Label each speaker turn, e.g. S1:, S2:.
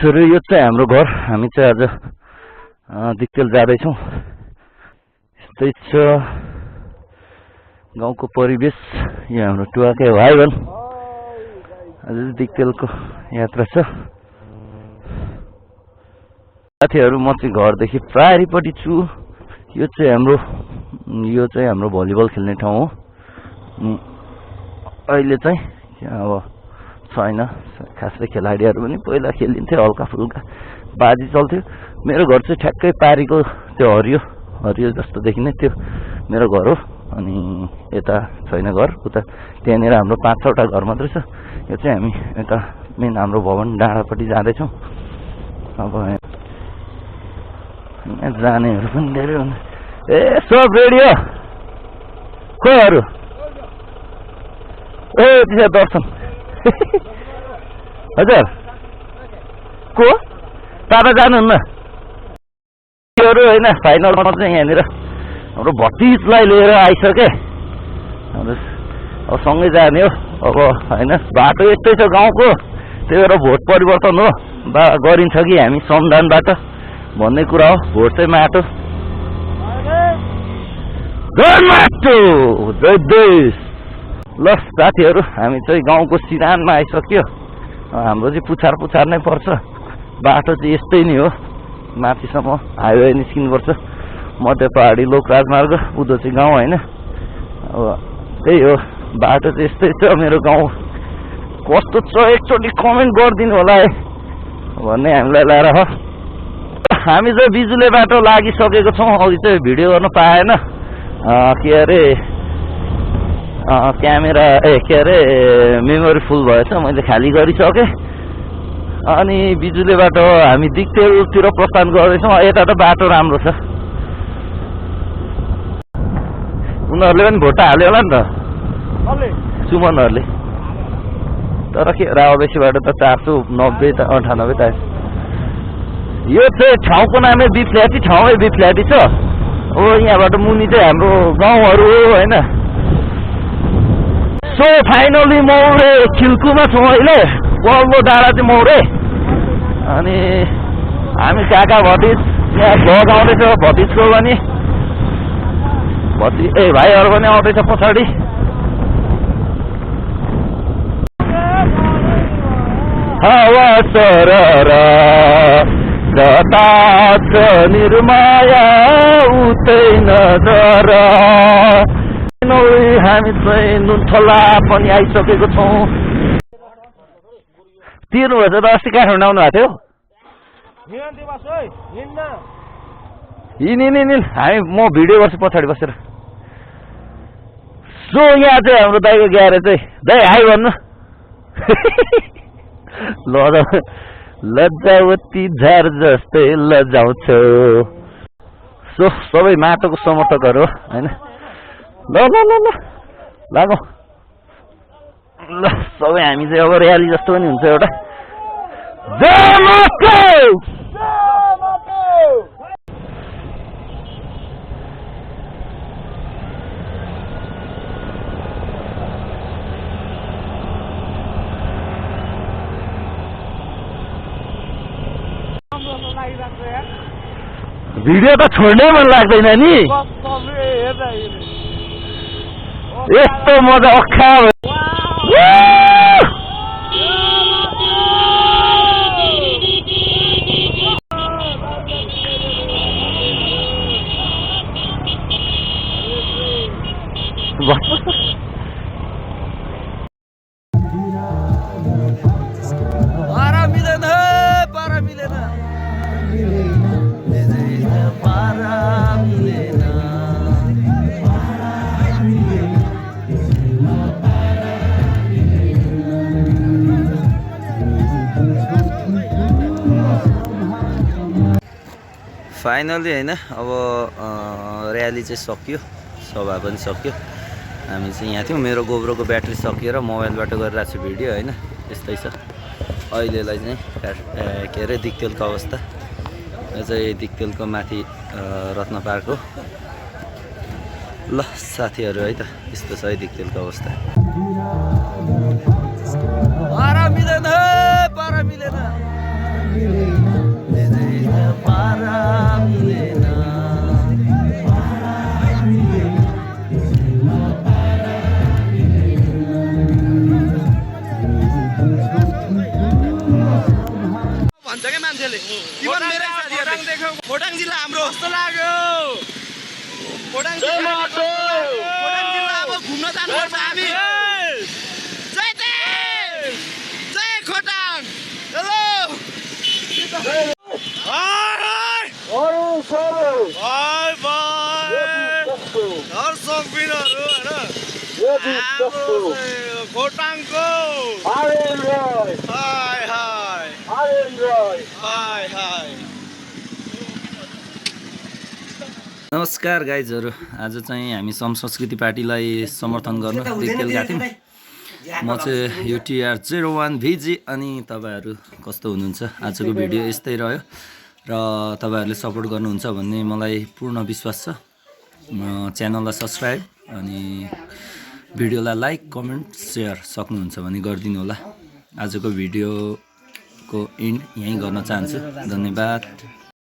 S1: साथीहरु यो चाहिँ हाम्रो घर। हामी चाहिँ आज दिक्तेल जाँदैछौँ। यस्तै छ गाउँको परिवेश। यो हाम्रो टुवाकै भाइ भन्। आज दिक्तेलको यात्रा छ। साथीहरु म चाहिँ घरदेखि प्रायरीपट्टि छु। यो चाहिँ हाम्रो भलिबल खेल्ने ठाउँ हो। अहिले चाहिँ अब छैन खासै खेलाडीहरु पनि पहिला खेलिन्थे हल्का फुल्का बाजी चल्थ्यो। मेरो घर चाहिँ ठ्याक्कै पारीको त्यो हरियो जस्तो देखिने त्यो मेरो घर हो। अनि यता छैन घर, उता त्यहाँनिर हाम्रो 5-6वटा घर मात्रै छ। यो चाहिँ हामी यता मेन हाम्रो भवन डाँडापट्टि जाँदैछौँ। अब यहाँ जानेहरू पनि धेरै हुन्। ए सब रेडी हो कोहरू? ए त्यसो दर्शन हजुर को तपाईँ जानुहुन्न? त्योहरू होइन, फाइनलमा चाहिँ यहाँनिर हाम्रो भतिजलाई लिएर आइसके। अब सँगै जाने हो। अब होइन बाटो यस्तै छ गाउँको, त्यही भएर भोट परिवर्तन हो गरिन्छ कि हामी संविधानबाट भन्ने कुरा हो। भोट चाहिँ माटो जय देश। ल साथीहरू हामी चाहिँ गाउँको सिरानमा आइसक्यो। हाम्रो चाहिँ पुछार नै पर्छ। बाटो चाहिँ यस्तै नै हो, माथिसम्म हाइवे निस्किनुपर्छ। मध्य पहाडी लोक राजमार्ग, उधो चाहिँ गाउँ होइन। अब त्यही हो, बाटो चाहिँ यस्तै छ। मेरो गाउँ कस्तो छ एकचोटि कमेन्ट गरिदिनु होला है भन्ने हामीलाई लाएर हो। हामी चाहिँ बिजुली बाटो लागिसकेको छौँ। अघि चाहिँ भिडियो गर्न पाएन, के अरे क्यामेरा मेमोरी फुल भएछ, मैले खाली गरिसकेँ। अनि बिजुली बाटो हामी दिक्तेलतिर प्रस्थान गर्दैछौँ। यता त बाटो राम्रो छ। उनीहरूले पनि भोट हाल्यो होला नि त, सुमनहरूले। तर के रावबेसीबाट त 490-98 त। यो चाहिँ ठाउँको नामै बिफ्ल्याटी, ठाउँै बिफ्ल्याटी छ। हो यहाँबाट मुनि चाहिँ हाम्रो गाउँहरू होइन। सो फाइनली मौरे खिल्कुमा छौँ अहिले। पल्लो डाँडा चाहिँ मौरे। अनि हामी काका भतिज यहाँ भ्लग आउँदैछ। भतिजको पनि भाइहरू पनि आउँदैछ पछाडि। हावा सरर जता छ निर्माया उतै नजर। हामी चाहिँ नुनथला पनि आइसकेको छौँ। तिर्नु भएछ त? अस्ति काठमाडौँ आउनु भएको थियो। हामी म भिडियो गर्छु पछाडि बसेर। सो यहाँ चाहिँ हाम्रो दाइको ग्यारेज चाहिँ दाइ हाई भन्नु। लज्जावती झार जस्तै लजाउँछ। सो सबै माटोको समर्थकहरू होइन। ल लागौँ ल। सबै हामी चाहिँ अब र्याली जस्तो पनि हुन्छ एउटा। भिडियो त छोड्नै मन लाग्दैन नि। यस्तो मजा अख्खा फाइनली होइन। अब र्याली चाहिँ सकियो, सभा पनि सक्यो। हामी चाहिँ यहाँ थियौँ। मेरो गोब्रोको ब्याट्री सकिएर मोबाइलबाट गरिरहेको छु भिडियो होइन। यस्तै छ अहिलेलाई चाहिँ के अरे दिक्तेलको अवस्था। यो चाहिँ दिक्तेलको माथि रत्न पार्क हो। ल साथीहरू है त यस्तो छ है दिक्तेलको अवस्था। पारा मिलेन।
S2: भन्छ क्या मान्छेले इभन मेरै साथीहरूले खोटाङ जिल्ला हाम्रो कस्तो लाग्यो खोटाङ जिल्ला अब घुम्न जानुपर्छ हामी जय जय खोटाङ हेलो दर्शकबिनहरू होइन खोटाङको
S1: नमस्कार गाइजहरू, आज चाहिँ हामी सम संस्कृति पार्टीलाई समर्थन गर्नु डिटेल गएको थियौँ। म चाहिँ यो TR01 VG अनि तपाईँहरू कस्तो हुनुहुन्छ? आजको भिडियो यस्तै रह्यो र तपाईँहरूले सपोर्ट गर्नुहुन्छ भन्ने मलाई पूर्ण विश्वास छ। च्यानललाई सब्सक्राइब अनि भिडियोलाई लाइक कमेन्ट सेयर सक्नुहुन्छ भने गरिदिनु होला। आजको भिडियोको इन्ड यहीँ गर्न चाहन्छु। धन्यवाद।